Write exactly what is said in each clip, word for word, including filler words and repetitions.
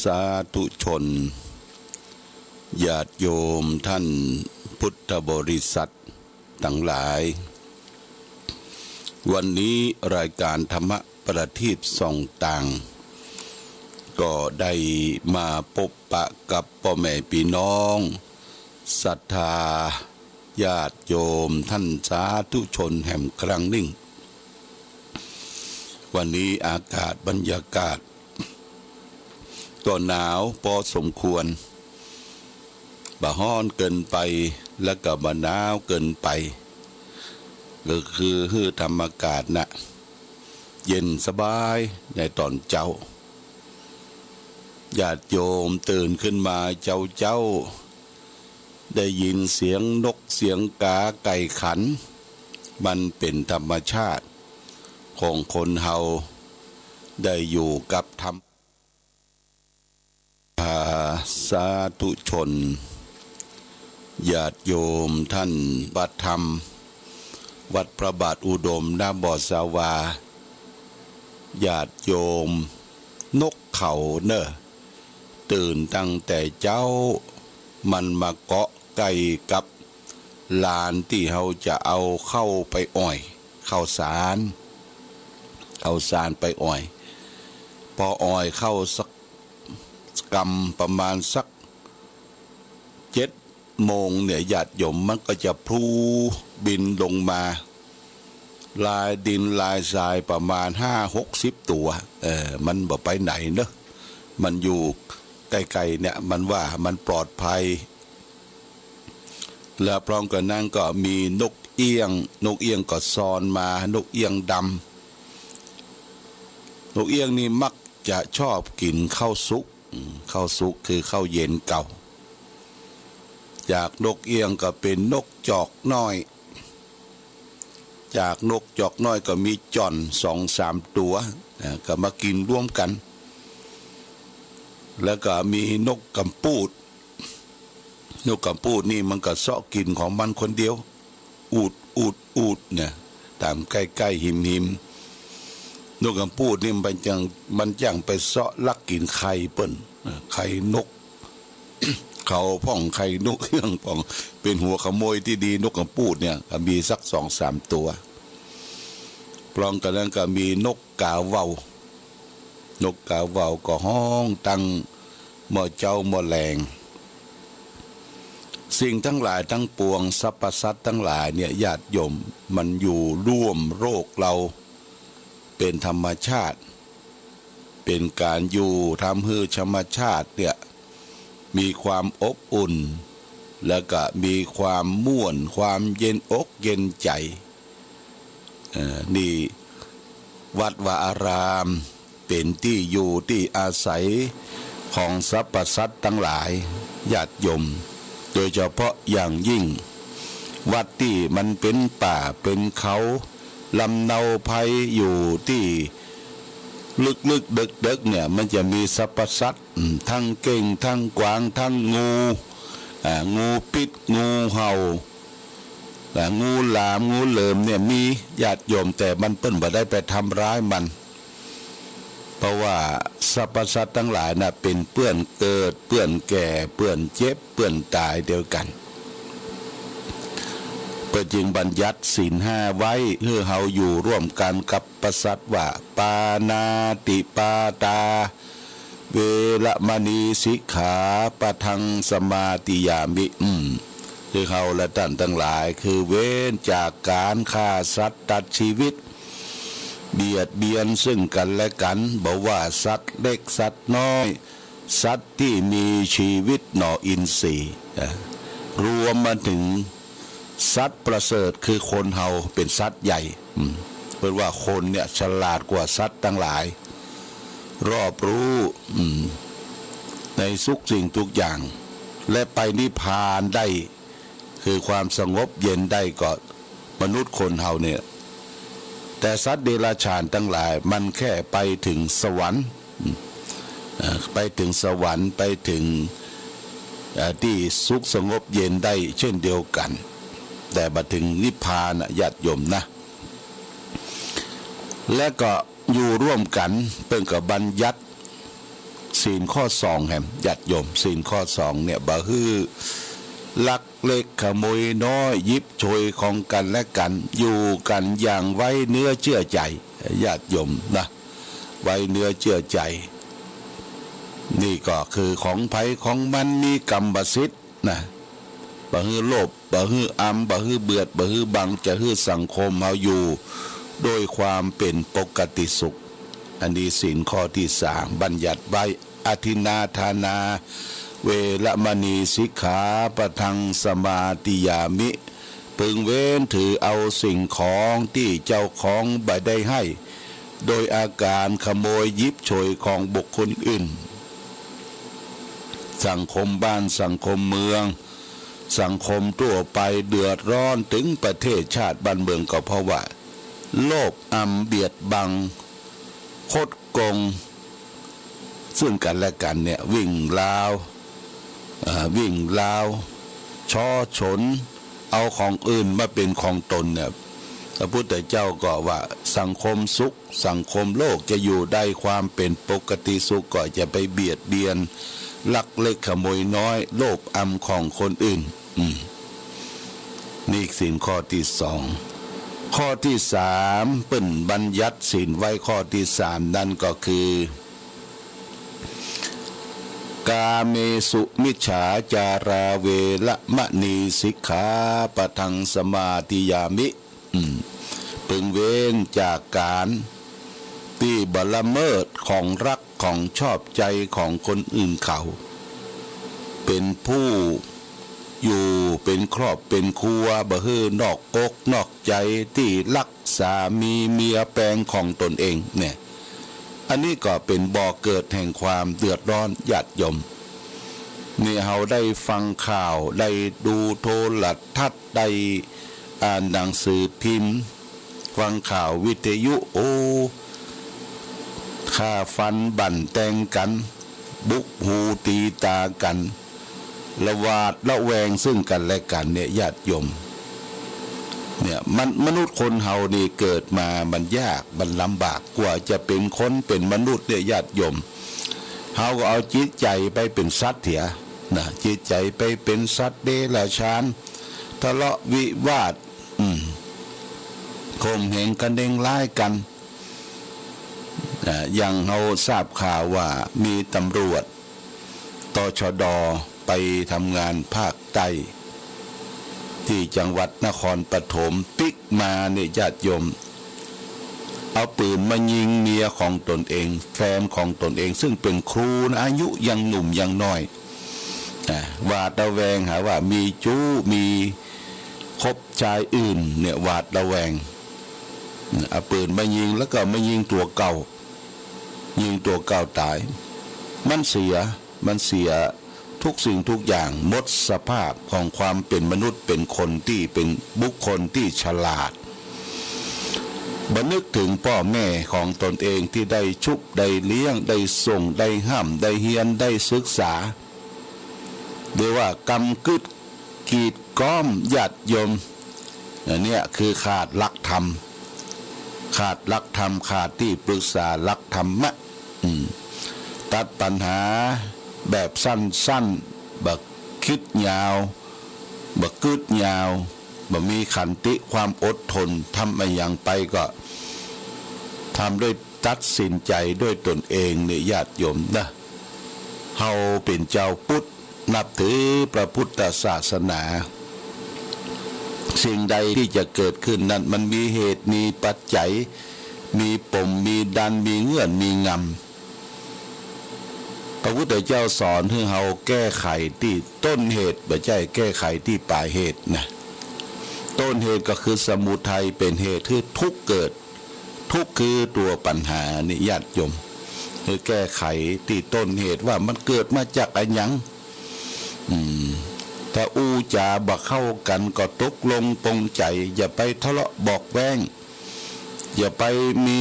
สาธุชน ญาติโยมท่านพุทธบริษัทตังหลาย วันนี้รายการธรรมประทีปส่องต่าง ก็ได้มาปบปะกับป้อแม่ปี้น้องศรัทธา ญาติโยมท่านสาธุชนแหมครั้งนึ่ง วันนี้อากาศบรรยากาศก็หนาวปอสมควร บ่ฮ้อนเกินไป แล้วก็บ่หนาวเกินไป ก็คือหื้อธรรมอากาศน่ะ เย็นสบายในต๋อนเจ๊า ญาติโยมตื่นขึ้นมาเจ๊าๆ ได้ยินเสียงนกเสียงกาไก่ขัน มันเป๋นธรรมชาติของคนเฮาได้อยู่กับธรรม อ่า สาธุชน ญาติโยมท่านวัดธรรม วัดพระบาทอุดม นบ่สาวา ญาติโยม นกเขาเน่อ ตื่นตั้งแต่เจ๊า มันมาเกาะใก้กับลานตี้เฮาจะเอาข้าวไปอ่อย ข้าวสาร ข้าวสารไปอ่อย ปออ่อยข้าวสักกำประมาณสักเจ็ดโมงเนี่ย ญาติโยม มันก็จะพลูบินลงมา ลายดินลายทรายประมาณห้าหกสิบตั๋ว เออ มันบ่ไปไหนเนอะ มันอยู่ใก้ๆ เนี่ย มันว่ามันปลอดภัย แล้วพร้อมกั๋นนั้นก็มีนกเอี้ยง นกเอี้ยงก็ซอนมา นกเอี้ยงดำ นกเอี้ยงนี่มักจะชอบกิ๋นข้าวสุก อืม ข้าวสุกคือข้าวเย็นเก่า จากนกเอี้ยงก็เป๋นนกจอกน้อย จากนกจอกน้อยก็มีจ่อนสองสามตั๋ว อ่า ก็มากิ๋นร่วมกั๋น แล้วก็มีนกก๋ำปูด นกก๋ำปูดนี่มันก็เซาะกิ๋นของมันคนเดียว อูด อูด อูดเนี่ย ต๋ามใก้ๆ หิมๆ นกก๋ำปูดนี่มันจั่ง มันจั่งไปเซาะลักกิ๋นไข่เปิ้น อ่า ไข่นก เขาพ่อง ไข่นกเอี้ยงพ่อง เป๋นหัวขโมยตี้ดี นกก๋ำปูดเนี่ย ก็มีสักสองสามตั๋ว พร้อมกั๋นนั้นก็มีนกกาเว่า นกกาเว่าก็ฮ้องตั้งเมื่อเจ๊าเมื่อแลง สิ่งทั้งหลายทั้งปวง สรรพสัตว์ทั้งหลายเนี่ย ญาติโยม มันอยู่ร่วมโลกเฮา เป๋นธรรมชาติ เป๋นก๋านอยู่ทำหื้อธรรมชาติเนี่ย มีความอบอุ่น แล้วก็มีความม่วน ความเย็นอกเย็นใจ๋ เอ่อ นี่วัดวาอาราม เป๋นตี้อยู่ตี้อาศัยของสรรพสัตว์ทั้งหลาย ญาติโยม โดยเฉพาะอย่างยิ่ง วัดตี้มันเป๋นป่าเป๋นเขา ลำเนาไพร อยู่ตี้ลึกๆ เดิ็กๆ เนี่ย มันจะมีสรรพสัตว์ อืม ทั้งเก้ง ทั้งกวาง ทั้งงู อ่า งูปิ๊ด งูเห่า อ่า งูหลาม งูเหลิมเนี่ยมี ญาติโยม แต่มันเปิ้นบ่ได้ไปทำร้ายมัน เพราะว่าสรรพสัตว์ทั้งหลายน่ะ เป๋นเปื้อนเกิด เปื้อนแก่ เปื้อนเจ็บ เปื้อนต๋ายเดียวกั๋น เปิ้นจึงบัญญัติศีลห้าไว้ หื้อเฮาอยู่ร่วมกั๋นกับสรรพสัตว์ว่า ปาณาติปาตา เวระมะณี สิกขาปะทัง สมาธิยามิ อืม คือเฮาและต้านตังหลาย คือเว้นจากก๋านฆ่าสัตว์ตัดจีวิต เบียดเบียนซึ่งกั๋นและกั๋น บ่ว่าสัตว์เล็กสัตว์น้อย สัตว์ตี้มีจีวิตหน่ออินทรีย์ นะ รวมมาถึงสัตว์ประเสริฐ คือคนเฮาเป๋นสัตว์ใหญ่ อืม เปิ้นว่าคนเนี่ยฉลาดกว่าสัตว์ตังหลาย รอบรู้ อืม ในทุกสิ่งทุกอย่าง และไปนิพพานได้ คือความสงบเย็นได้ก็มนุษย์คนเฮาเนี่ย แต่สัตว์เดรัจฉานตังหลายมันแค่ไปเถิงสวรรค์ อืม เอ่อ ไปเถิงสวรรค์ ไปเถิง เอ่อ ตี้สุขสงบเย็นได้เช่นเดียวกั๋น แต่บ่เถิงนิพพานน่ะ ญาติโยมนะ และก็ อยู่ร่วมกั๋น เปิ้นก็บัญญัติ ศีลข้อสองแหม ญาติโยม ศีลข้อสองเนี่ย บ่หื้อลักเล็กขโมยน้อย หยิบฉวยของกั๋นและกั๋น อยู่กั๋นอย่างไว้เนื้อเจื้อใจ๋ ญาติโยมนะ ไว้เนื้อเจื้อใจ๋ นี่ก็คือของใผของมัน มีกรรมสิทธิ์นะ บ่หื้อโลภ บ่หื้ออำ บ่หื้อเบียด บ่หื้อบัง จะหื้อสังคมเฮาอยู่โดยความเป๋นปกติสุข อันนี้ศีลข้อตี้สาม บัญญัติไว้ อทินนาทานา เวระมณี สิกขาปะทัง สมาธิยามิ พึงเว้นถือเอาสิ่งของตี้เจ้าของบ่ได้ให้ โดยอาก๋านขโมยหยิบฉวยของบุคคลอื่น สังคมบ้าน สังคมเมือง สังคมทั่วไปเดือดร้อน เถิงประเทศชาติบ้านเมือง ก็เพราะว่าโลภอำเบียดบัง คดโกงซึ่งกั๋นและกั๋นเนี่ย วิ่งราว เอ่อ วิ่งราว ฉ้อฉล เอาของอื่นมาเป๋นของตนเนี่ย พระพุทธเจ้าก็ว่าสังคมสุข สังคมโลกจะอยู่ได้ความเป๋นปกติสุข ก็จะไปเบียดเบียน ลักเล็กขโมยน้อย โลภอำของคนอื่น อืม นี่ศีลข้อตี้สอง ข้อตี้สาม เปิ้นบัญญัติศีลไว้ข้อตี้สามนั้นก็คือ กาเมสุมิจฉาจารา เวระมณี สิกขาปะทัง สมาธิยามิ อืม พึงเว้นจากก๋านตี้บ่ละเมิดของฮักของชอบใจ๋ของคนอื่นเขา เป๋นผู้อยู่เป๋นครอบเป๋นครัว บ่หื้อนอกอกนอกใจ๋ตี้ฮักสามีเมียแปงของตนเองเนี่ย อันนี้ก็เป๋นบ่อเกิดแห่งความเดือดร้อน ญาติโยม นี่เฮาได้ฟังข่าว ได้ดูโทรทัศน์ ได้อ่านหนังสือพิมพ์ ฟังข่าววิทยุ โอ้ ฆ่าฟันบั่นแตงกั๋น บุกหูตี๋ต๋ากั๋น ระหวาดระแวงซึ่งกั๋นและกั๋นเนี่ย ญาติโยม เนี่ย มัน มนุษย์คนเฮานี่เกิดมามันยาก มันลำบาก กว่าจะเป๋นคนเป๋นมนุษย์เนี่ย ญาติโยม เฮาก็เอาจิตใจ๋ไปเป๋นสัตว์เสียนะ จิตใจ๋ไปเป๋นสัตว์เดรัจฉาน ทะเลาะวิวาท อืม ข่มเหงกระเนงร้ายกั๋น อ่า อย่างเฮาทราบข่าวว่ามีตำรวจ ตชด ไปทำงานภาคใต้ ตี้จังหวัดนครปฐม ปิ๊กมาเนี่ย ญาติโยม เอาปืนมายิงเมียของตนเอง แฟนของตนเอง ซึ่งเป๋นครูนะ อายุยังหนุ่มยังน้อย อ่า หวาดระแวง หาว่ามีจู๊ มีคบชายอื่นเนี่ย หวาดระแวง เอาปืนมายิง แล้วก็มายิงตั๋วเก่า ยิงตั๋วเก่าต๋าย มันเสีย มันเสียทุกสิ่งทุกอย่าง หมดสภาพของความเป๋นมนุษย์ เป๋นคนตี้ เป๋นบุคคลตี้ฉลาด บ่นึกเถิงป้อแม่ของตนเองตี้ได้ชุบ ได้เลี้ยง ได้ส่ง ได้ฮ่ำ ได้เฮียน ได้ศึกษา เรียกว่ากำกึ๊ด กีดก๊อม ญาติโยม อันเนี้ยคือขาดหลักธรรม ขาดหลักธรรม ขาดตี้ปรึกษาหลักธรรมะ อืม ตัดปัญหาแบบสั้นๆ บ่กึ๊ดยาว บ่กึ๊ดยาว บ่มีขันติความอดทน ทำอะหยังไปก็ทำด้วย ตัดสินใจ๋ด้วยตนเองเนี่ย ญาติโยมนะ เฮาเป๋นจาวพุทธ นับถือพระพุทธศาสนา สิ่งใดตี้จะเกิดขึ้นนั้น มันมีเหตุ มีปัจจัย มีปม มีดัน มีเงื่อน มีงำ พระพุทธเจ้าสอนหื้อเฮาแก้ไขตี้ต้นเหตุ บ่ใจ้แก้ไขตี้ปลายเหตุนะ ต้นเหตุก็คือสมุทัย เป๋นเหตุหื้อทุกข์เกิด ทุกข์คือตั๋วปัญหานี่ ญาติโยม หื้อแก้ไขตี้ต้นเหตุว่ามันเกิดมาจากอะหยัง อืม ถ้าอู้จ๋าบ่เข้ากั๋นก็ตกลงปลงใจ๋ อย่าไปทะเลาะเบาะแว้ง อย่าไปมี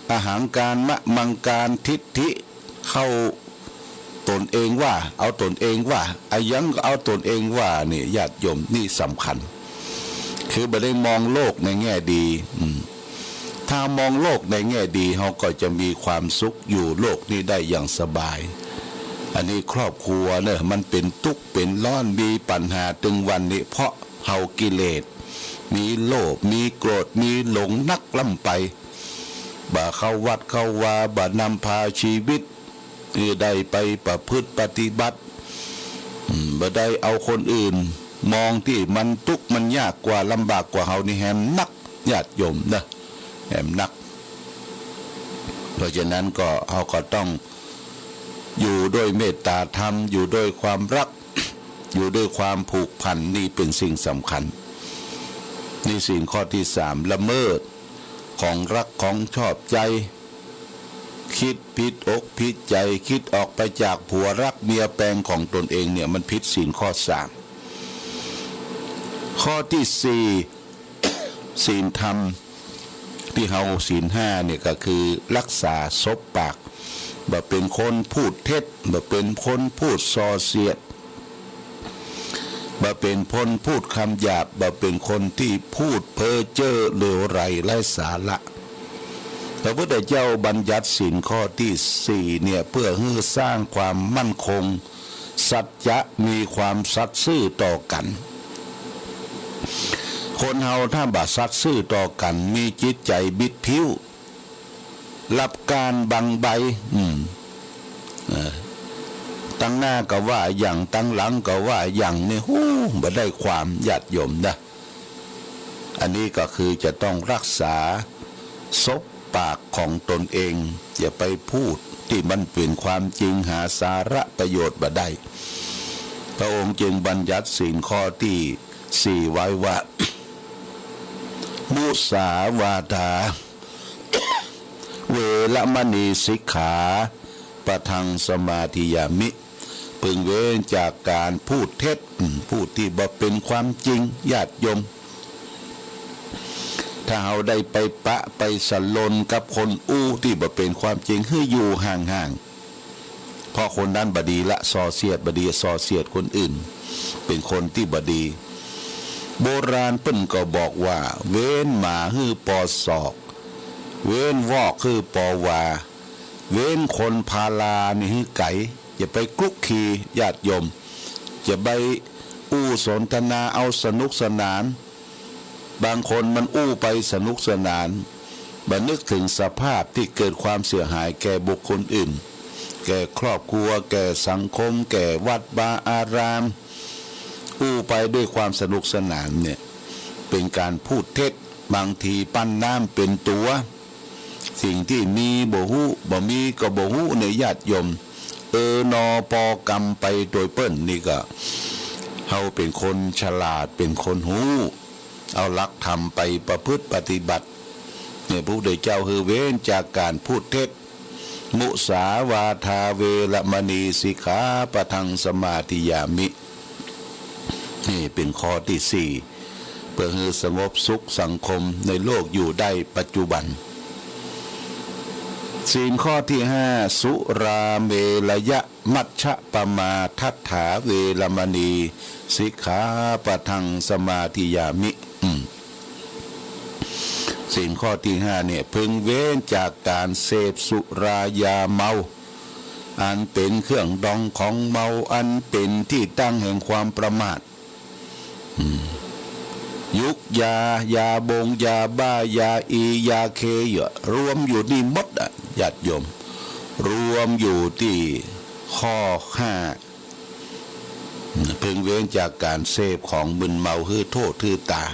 อหังการ มะมังการ ทิฏฐิ เข้าตนเองว่า เอาตนเองว่า อะหยังก็เอาตนเองว่านี่ ญาติโยม นี่สำคัญ คือบ่ได้มองโลกในแง่ดี อืม ถ้ามองโลกในแง่ดี เฮาก็จะมีความสุขอยู่โลกนี้ได้อย่างสบาย อันนี้ครอบครัวเนี่ย มันเป๋นตุ๊กเป๋นร้อน มีปัญหาตึงวันนี้ เพราะเฮากิเลส มีโลภ มีโกรธ มีหลงนักล้ำไป บ่เข้าวัดเข้าวา บ่นำพาชีวิต คือได้ไปประพฤติปฏิบัติ อืม บ่ได้เอาคนอื่น มองตี้มันตุ๊กมันยากกว่า ลำบากกว่าเฮานี่แหมนัก ญาติโยมนะ แหมนัก เพราะฉะนั้นก็ เฮาก็ต้องอยู่ด้วยเมตตาธรรม อยู่ด้วยความรัก อยู่ด้วยความผูกพัน นี่เป๋นสิ่งสำคัญ นี่ศีลข้อตี้สาม ละเมิดของรักของชอบใจ คิดผิดอกผิดใจ๋ คิดออกไปจากผัวรักเมียแปงของตนเองเนี่ย มันผิดศีลข้อสาม ข้อตี้สี่ ศีลธรรมตี้เฮาศีลห้าเนี่ยก็คือรักษาสบปาก บ่เป๋นคนพูดเท็จ บ่เป๋นคนพูดส่อเสียด บ่เป๋นคนพูดกำหยาบ บ่เป๋นคนตี้พูดเพ้อเจ้อเลวไหลไร้สาระ พระพุทธเจ้าบัญญัติศีลข้อตี้สี่เนี่ย เปื้อหื้อสร้างความมั่นคง สัจจะ มีความสัตย์ซื่อต่อกั๋น คนเฮาถ้าบ่สัตย์ซื่อต่อกั๋น มีจิตใจ๋บิดผิว ลับก้านบังใบ อืม เออ ตังหน้าก็ว่าอย่าง ตังหลังก็ว่าอย่าง นี่ ฮู้ บ่ได้ความ ญาติโยมนะ อันนี้ก็คือจะต้องรักษาสบปากของตนเอง อย่าไปพูดตี้มันเป๋นความจริง หาสาระประโยชน์บ่ได้ พระองค์จึงบัญญัติศีลข้อตี้สี่ไว้ว่า มุสาวาทา เวระมณีสิกขาปะทังสมาธิยามิ พึงเว้นจากก๋านพูดเท็จ อืม พูดตี้บ่เป๋นความจริง ญาติโยม ถ้าเฮาได้ไปปะไปสลนกับคนอู้ตี้บ่เป๋นความจริง หื้ออยู่ห่างๆ เพราะคนนั้นบ่ดีละ ส่อเสียดบ่ดี ส่อเสียดคนอื่น เป๋นคนตี้บ่ดี โบราณเปิ้นก็บอกว่า เว้นหมาหื้อปอศอก เว้นวอกหื้อปอวา เว้นคนพาลานี่หื้อไก๋ อย่าไปคลุกคลี ญาติโยม อย่าไปอู้สนทนาเอาสนุกสนาน บางคนมันอู้ไปสนุกสนาน บ่นึกเถิงสภาพตี้เกิดความเสียหายแก่บุคคลอื่น แก่ครอบครัว แก่สังคม แก่วัดวาอาราม อู้ไปด้วยความสนุกสนานเนี่ย เป๋นก๋านพูดเท็จ บางทีปั้นน้ำเป๋นตั๋ว สิ่งตี้มีบ่ฮู้ บ่มีก็บ่ฮู้ เนี่ย ญาติโยม เออนอปอกรรมไปโตยเปิ้น นี่ก็ เฮาเป๋นคนฉลาด เป๋นคนฮู้ เอาหลักธรรมไปประพฤติปฏิบัติ เนี่ย พระพุทธเจ้าหื้อเว้นจากก๋านพูดเท็จ มุสาวาทา เวระมณี สิกขาปะทังสมาธิยามิ นี่เป๋นข้อตี้สี่ เปื้อหื้อสงบสุขสังคมในโลกอยู่ได้ปัจจุบัน ศีลข้อตี้ห้า สุราเมรยมัชฌปมาทัฏฐา เวระมณี สิกขาปะทังสมาธิยามิ อืม ศีลข้อตี้ห้าเนี่ย พึงเว้นจากก๋านเสพสุรายาเมา อันเป๋นเครื่องดองของเมา อันเป๋นตี้ตั้งแห่งความประมาท อืม ยุกยา ยาบง ยาบ้า ยาอี ยาเค เยอะ รวมอยู่นี่หมดอะ ญาติโยม รวมอยู่ตี้ข้อห้า พึงเว้นจากก๋านเสพของมึนเมาหื้อโต้ษหื้อต๋าย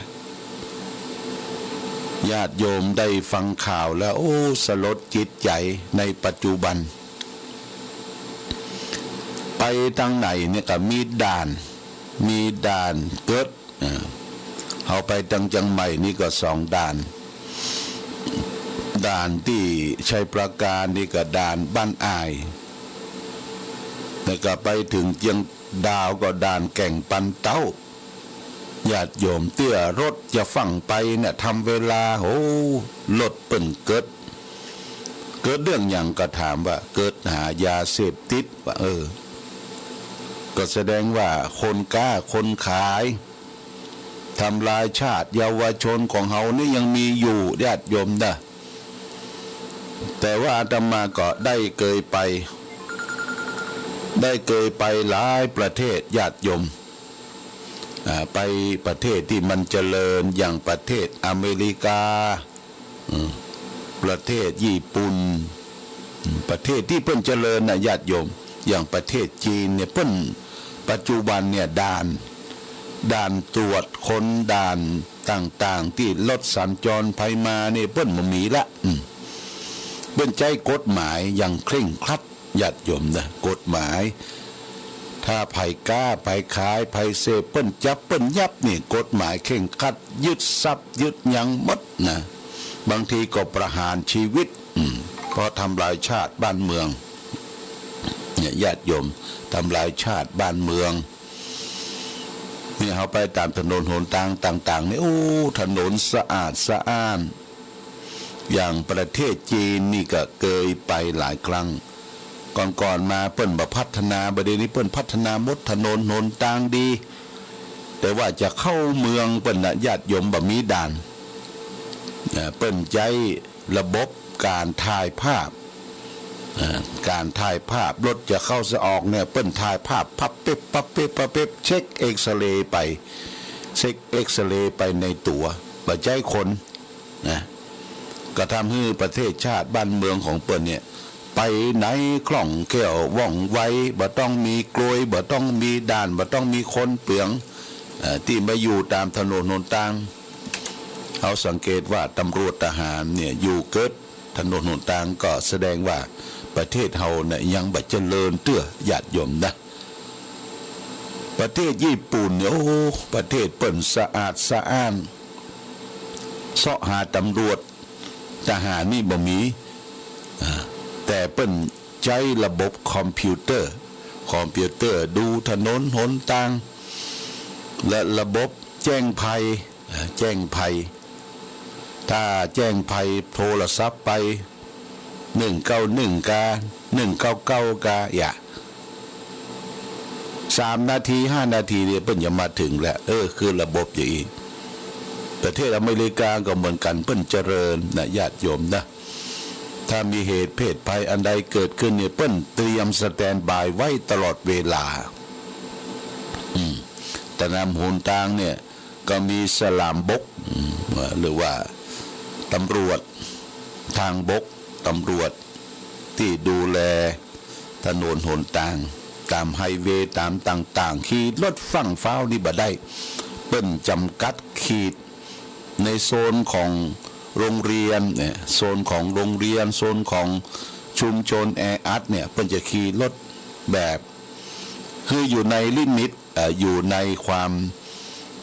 ญาติโยมได้ฟังข่าวแล้ว โอ้ สลดจิตใจ๋ในปัจจุบัน ไปตางไหนเนี่ยก็มีด่าน มีด่านเกิด เออ เฮาไปตางเจียงใหม่นี่ก็สองด่าน ด่านตี้ชัยปราการนี่ก็ด่านบ้านอ่าย แล้วก็ไปเถิงเจียงดาวก็ด่านแก่งปันเต๊า ญาติโยม เตื้อรถจะฟั่งไปเนี่ย ทำเวลา โห รถเปิ้นเกิด เกิดเรื่องหยังก็ถามว่า เกิดหายาเสพติด ว่า เออ ก็แสดงว่าคนก๊าคนขาย ทำลายชาติเยาวชนของเฮานี่ยังมีอยู่ ญาติโยมนะ แต่ว่าอาตมาก็ได้เกยไป ได้เกยไปหลายประเทศญาติโยม อ่า ไปประเทศตี้มันเจริญอย่างประเทศอเมริกา อืม ประเทศญี่ปุ่น อืม ประเทศตี้เปิ้นเจริญน่ะญาติโยม อย่างประเทศจีนเนี่ยเปิ้น ปัจจุบันเนี่ยด่าน ด่านตรวจคน ด่านต่างๆ ตี้รถสัญจรไปมาเนี่ยเปิ้นบ่มีละ อืม เปิ้นใจ๊กฎหมายอย่างเคร่งครัดญาติโยมนะ กฎหมาย ถ้าใผก๊า ใผขาย ใผเสพ เปิ้นจับ เปิ้นยับนี่ กฎหมายเคร่งครัด ยึดทรัพย์ ยึดหยังหมดนะ บางทีก็ประหารชีวิต อืม เพราะทำลายชาติบ้านเมือง เนี่ยญาติโยม ทำลายชาติบ้านเมือง นี่เฮาไปต๋ามถนนหนตางต่างๆ นี่ โอ้ ถนนสะอาดสะอ้าน อย่างประเทศจีนนี่ก็เกยไปหลายครั้ง ก่อนๆ มาเปิ้นบ่พัฒนา บ่าเดี่ยวนี้เปิ้นพัฒนาหมด ถนนหนตางดี แต่ว่าจะเข้าเมืองเปิ้นน่ะญาติโยมบ่มีด่าน อ่า เปิ้นใจ๊ระบบก๋านถ่ายภาพ อ่า ก๋านถ่ายภาพ รถจะเข้าจะออกเนี่ย เปิ้นถ่ายภาพปั๊บปิ๊บ ปั๊บปิ๊บ ปั๊บปิ๊บ เช็คเอกซเรย์ไป เช็คเอกซเรย์ไปในตั๋ว บ่ใจ๊คน นะ ก็ทำหื้อประเทศชาติบ้านเมืองของเปิ้นเนี่ย ไปไหนคล่องแคล่วว่องไว บ่ต้องมีกลวย บ่ต้องมีด่าน บ่ต้องมีคนเปือง เอ่อ ตี้มาอยู่ต๋ามถนนหนตาง เฮาสังเกตว่าตำรวจทหารเนี่ยอยู่เกิดถนนหนตาง ก็แสดงว่าประเทศเฮาเนี่ยยังบ่เจริญเตื้อญาติโยมนะ ประเทศญี่ปุ่นเนี่ย โอ้ ประเทศเปิ้นสะอาดสะอ้าน เซาะหาตำรวจทหารนี่บ่มี อ่า แต่เปิ้นใจ๊ระบบคอมพิวเตอร์ คอมพิวเตอร์ดูถนนหนตาง และระบบแจ้งภัย อ่า แจ้งภัย ถ้าแจ้งภัยโทรศัพท์ไป หนึ่งเก้าหนึ่ง กา หนึ่งเก้าเก้า กา อย่า สามนาที ห้านาทีเนี่ยเปิ้นจะมาเถิงแล้ว เออ คือระบบอย่างอี้ ประเทศอเมริกาก็เหมือนกั๋น เปิ้นเจริญนะญาติโยมนะ ถ้ามีเหตุเพศภัยอันใดเกิดขึ้นเนี่ย เปิ้นเตรียมสแตนด์บายไว้ตลอดเวลา อืม ต๋ามหนตางเนี่ย ก็มีสลามบก อืม หรือว่าตำรวจทางบก ตำรวจตี้ดูแลถนนหนตาง ต๋ามไฮเวย์ ต๋ามต่างๆ ขี่รถฟั่งฟ้าวนี่บ่ได้ เปิ้นจ๋ำกัดขีดในโซนของโรงเรียนเนี่ย โซนของโรงเรียน โซนของชุมชนแออัดเนี่ย เปิ้นจะขี่รถแบบ คืออยู่ในลิมิต เอ่อ อยู่ในความ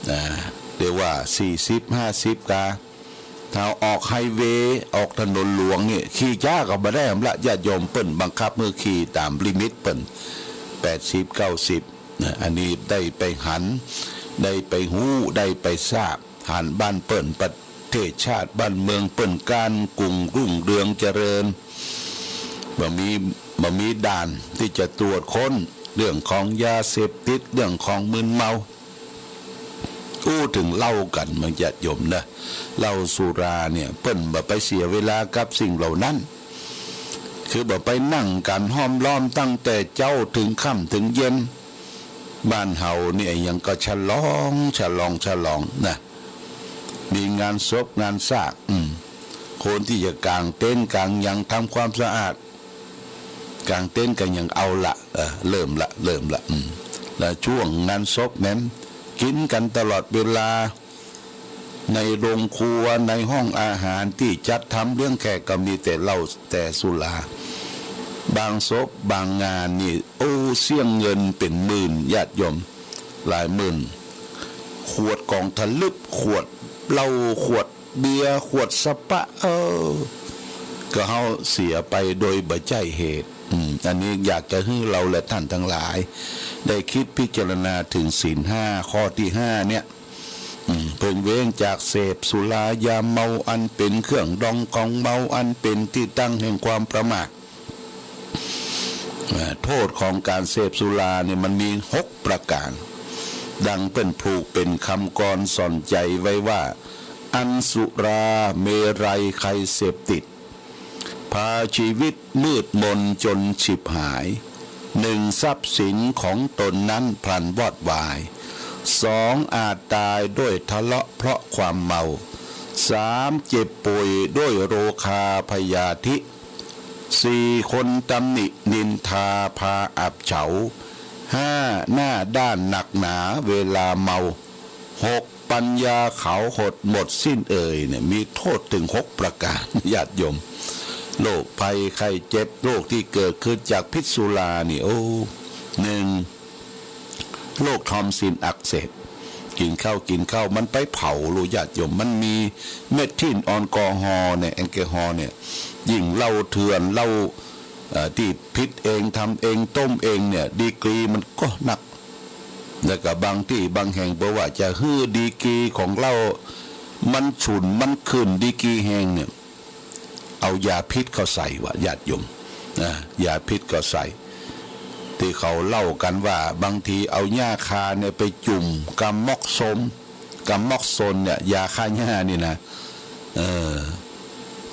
เอ่อ เรียกว่า สี่สิบ ห้าสิบ กา ถ้าออกไฮเวย์ ออกถนนหลวงนี่ ขี่จ๊าก็บ่ได้หำละ ญาติโยม เปิ้นบังคับหื้อขี่ต๋ามลิมิตเปิ้น แปดสิบ เก้าสิบ นะ อันนี้ได้ไปหัน ได้ไปฮู้ ได้ไปทราบ หันบ้านเปิ้น ประเทศชาติบ้านเมืองเปิ้นก้านกุ่งรุ่งเรืองเจริญ บ่มี บ่มีด่านตี้จะตรวจค้นเรื่องของยาเสพติด เรื่องของมึนเมา อู้เถิงเหล้ากั๋น บางญาติโยมนะ เหล้าสุราเนี่ย เปิ้นบ่ไปเสียเวลากับสิ่งเหล่านั้น คือบ่ไปนั่งกั๋นห้อมล้อมตั้งแต่เจ๊าเถิงค่ำเถิงเย็น บ้านเฮานี่หยังก็ฉลอง ฉลอง ฉลองนะ มีงานศพงานซาก อืม คนตี้จะก๋างเต็นท์ก๋างหยังทำความสะอาด ก๋างเต็นท์ก๋างหยังเอาละ เออ เริ่มละ เริ่มละ อืม แล้วช่วงงานศพนั้น กิ๋นกั๋นตลอดเวลา ในโรงครัว ในห้องอาหารตี้จัดทำเลี้ยงแขกก็มีแต่เหล้าแต่สุรา บางศพบางงานนี่ โอ้ เสี้ยงเงินเป๋นหมื่น ญาติโยม หลายหมื่น ขวดของถลึบ ขวดเหล้า ขวดเบียร์ ขวดสปะ เออ ก็เฮาเสียไปโดยบ่ใจ้เหตุ อืม อันนี้อยากจะหื้อเฮาและท่านทั้งหลาย ได้กึ๊ดพิจารณาเถิงศีลห้า ข้อตี้ห้าเนี่ย อืม เพิ่งเว้นจากเสพสุรายาเมา อันเป๋นเครื่องดองของเมา อันเป๋นตี้ตั้งแห่งความประมาท อ่า โต้ษของก๋านเสพสุราเนี่ยมันมีหกประก๋าน ดังเปิ้นผูกเป๋นกำกรสอนใจ๋ไว้ว่า อันสุราเมรัยไคยเสพติด ไผ พาชีวิตมืดมนจนฉิบหาย หนึ่ง ทรัพย์สินของตนนั้นพลันวอดวาย สอง อาจตายด้วยทะเลาะเพราะความเมา สาม เจ็บป่วยด้วยโรคาพยาธิ สี่ คนตำหนินินทาพาอับเฉา ห้า หน้าด้านหนักหนาเวลาเมา หก ปัญญาเขาหดหมดสิ้นเอ่ยเนี่ย มีโทษถึงหกประการ ญาติโยม โรคภัยไข้เจ็บ โรคที่เกิดขึ้นจากพิษสุรานี่ โอ้ หนึ่ง โรคทอมซินอักเสบ กิ๋นข้าวกิ๋นข้าวมันไปเผาลูก ญาติโยม มันมีเมทิล แอลกอฮอล์เนี่ย แอลกอฮอล์เนี่ย ยิ่งเหล้าเถื่อน เหล้า เอ่อ ตี้ผิดเอง ทำเอง ต้มเองเนี่ย ดีกรีมันก็นัก แล้วก็บางตี้บางแห่ง เปื้อว่าจะหื้อดีกรีของเหล้ามันฉุน มันขึ้นดีกรีแฮงเนี่ย เอายาพิษเข้าใส่ว่ะ ญาติโยม นะ ยาพิษเข้าใส่ ตี้เขาเล่ากั๋นว่า บางทีเอาหญ้าคาเนี่ยไปจุ่มกาม็อกโซน กาม็อกโซนเนี่ย ยาฆ่าหญ้านี่นะ เออ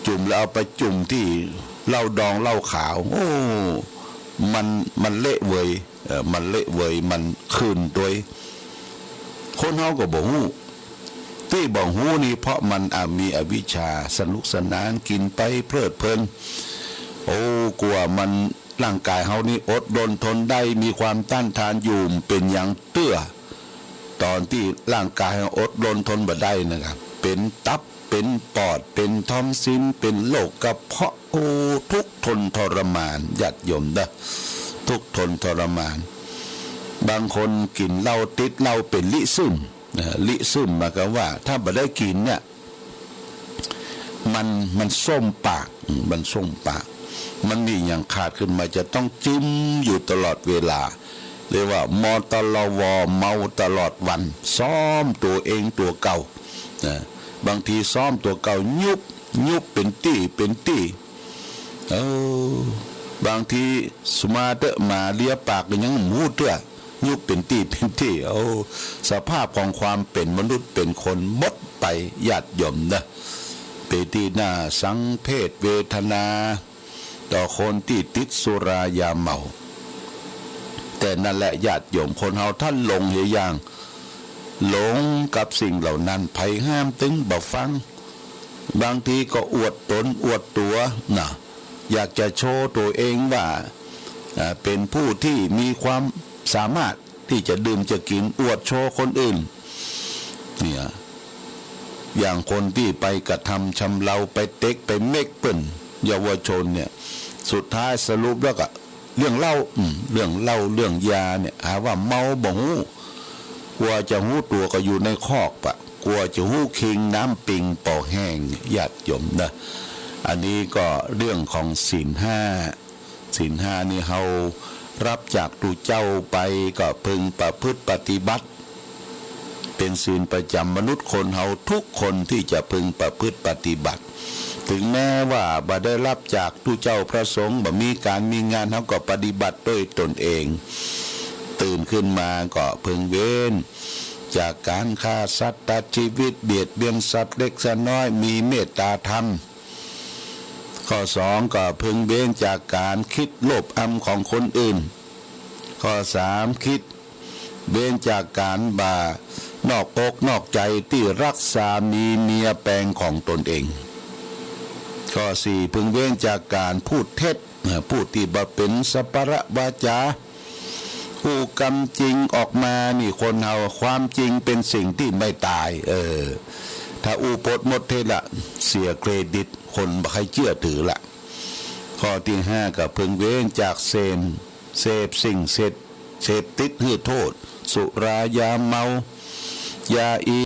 จุ่มแล้วเอาไปจุ่มตี้เหล้าดองเหล้าขาว โอ้ มัน มันเละเวย เอ่อ มันเละเวย มันขึ้นตวย คนเฮาก็บ่ฮู้ ตี้บ่ฮู้นี่เพราะมัน อ่ะ มีอวิชชา สนุกสนานกิ๋นไปเพลิดเพลิน โอ้ กว่ามัน ร่างกายเฮานี่อดรนทนได้ มีความต้านทานอยู่ เป๋นหยังเตื้อ ต๋อนตี้ร่างกายเฮาอดรนทนบ่ได้นะครับ เป๋นตับ เป๋นปอด เป๋นทอมซิน เป๋นโรคกระเพาะ โอ้ ทุกข์ทนทรมาน ญาติโยมเด้อ ทุกข์ทนทรมาน บางคนกิ๋นเหล้าติดเหล้าเป๋นลิซึม เอ่อ ลิซึมหมายความว่าถ้าบ่ได้กิ๋นเนี่ย มัน มันส้มปาก อืม มันส้มปาก มันมีหยังขาดขึ้นมาจะต้องจึมอยู่ตลอดเวลา เรียกว่า มตลว เมาตลอดวัน ซ้อมตั๋วเองตั๋วเก่า นะ บางทีซ้อมตั๋วเก่า ยุบ ยุบเป๋นตี้ เป๋นตี้ เออ บางทีสุมาเต๊อะ หมาเลียปากก็ยังบ่ฮู้เตื้อ ยุบเป๋นตี้ เป๋นตี้ โอ้ สภาพของความเป๋นมนุษย์เป๋นคนหมดไป ญาติโยมเน่อ เป๋นตี้น่าสังเวชเวทนา ต่อคนตี้ติดสุรายาเมา แต่นั่นแหละญาติโยม คนเฮาถ้าหลงเหียอย่าง หลงกับสิ่งเหล่านั้น ใผห้ามตึงบ่ฟัง บางทีก็อวดต๋นอวดตั๋วนะ อยากจะโชว์ตั๋วเองว่า อ่า เป๋นผู้ตี้มีความสามารถตี้จะดื่มจะกิ๋น อวดโชว์คนอื่น เนี่ย อย่างคนตี้ไปกระทำชำเรา ไปเต็กไปเม็กเปิ้น เยาวชนเนี่ย สุดท้ายสรุปแล้วก็เรื่องเหล้า อืม เรื่องเหล้า เรื่องยาเนี่ย หาว่าเมาบ่ฮู้ กว่าจะฮู้ตั๋วก็อยู่ในคอกปะ กว่าจะฮู้คิงน้ำปิงปอแห้ง ญาติโยมเน่อ อันนี้ก็เรื่องของศีลห้า ศีลห้านี่เฮารับจากตุ๊เจ้าไปก็พึงประพฤติปฏิบัติ เป๋นศีลประจ๋ำมนุษย์คนเฮาทุกคนตี้จะพึงประพฤติปฏิบัติ ถึงแม้ว่าบ่ได้รับจากตุ๊เจ้าพระสงฆ์ บ่มีก๋านมีงาน เฮาก็ปฏิบัติด้วยตนเอง ตื่นขึ้นมาก็พึงเว้นจากก๋านฆ่าสัตว์ตัดชีวิต เบียดเบียนสัตว์เล็กสัตว์น้อย มีเมตตาธรรม ข้อสองก็พึงเว้นจากก๋านกึ๊ดโลภอำของคนอื่น ข้อสามกึ๊ดเว้นจากก๋านบ่านอกอกนอกใจตี้รักสามีเมียแปงของตนเอง ข้อสี่พึงเว้นจากก๋านพูดเท็จ เอ่อ พูดตี้บ่เป๋นสัปปะวาจา อู้กำจริงออกมานี่ คนเฮา ความจริงเป๋นสิ่งตี้ไม่ต๋าย เออ ถ้าอู้ปดมดเท็จละ เสียเครดิต คนบ่ใค่เจื้อถือละ ข้อตี้ห้าก็พึงเว้นจากเสพ เสพสิ่งเสพ เสพติดหื้อโทษ สุรายาเมา ยาอี